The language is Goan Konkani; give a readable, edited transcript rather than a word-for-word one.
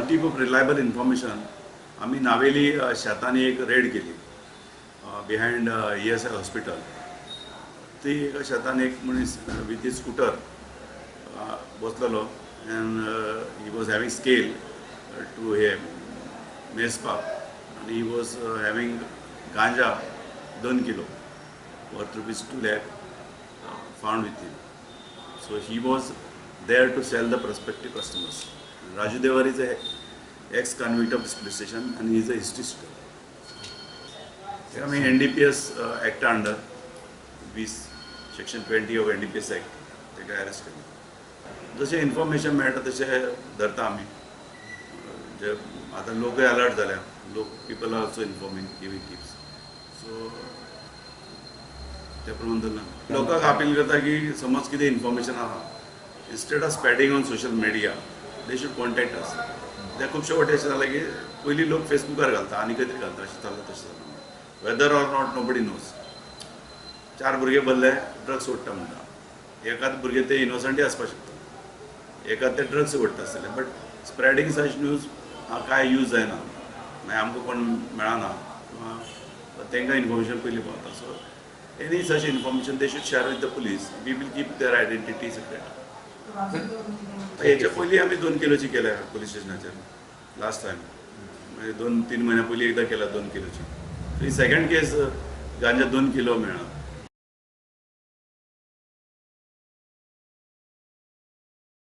On tip of reliable information आमी नावेली शेतांनी एक रेड केली बिहायंड ESI hospital. ती एका शेतान एक मनीस विथ his scooter बसलेलो and he was having scale to हे मेजपाक आनी he was having गांजा 2 kilo worth ₹2 lakh found with him. So he was there to sell the prospective customers. Raju Devar is a ex-convict of this police station and he is a history sheeter. आमी NDPS एक्टा under 20, section 20 of NDPS Act ताका अरेस्ट केले. जशें इन्फॉर्मेशन मेळटा तशें धरता आमी. जे आतां लोकय अलर्ट जाल्या, लोक, people are also informing, giving tips, so त्या प्रमाण धरला. लोकांक अपील करता की समज कितें इन्फॉर्मेशन आहा, instead of spreading on social media, they should contact us. ते खुबशे फावटी अशें जालां की पयलीं लोक फेसबुकार घालता आनी खंय तरी घालता, अशें चल्लां, तशें जालां, whether or not, nobody knows. चार भुरगे भरले, ड्रग्स ओडटा म्हणटा. एकाद भुरगे ते इनोसंटय आसपाक शकता, एकाद ते ड्रग्स ओडटा आसतले, बट स्प्रेडींग सच न्यूज कांय यूज जायना. मागीर आमकां कोण मेळना किंवा तांकां इन्फॉर्मेशन पयलीं पावता. So any such information they should share with the police. We will keep their identity secret. हेच्या पयलीं आमी 2 किलोची केल्या पुलीस स्टेशनाचेर लास्ट टायम, मागीर 2-3 म्हयन्या पयलीं एकदां केल्या 2 किलोची. ही सेकंड केस गांजा 2 किलो मेळ्ळा.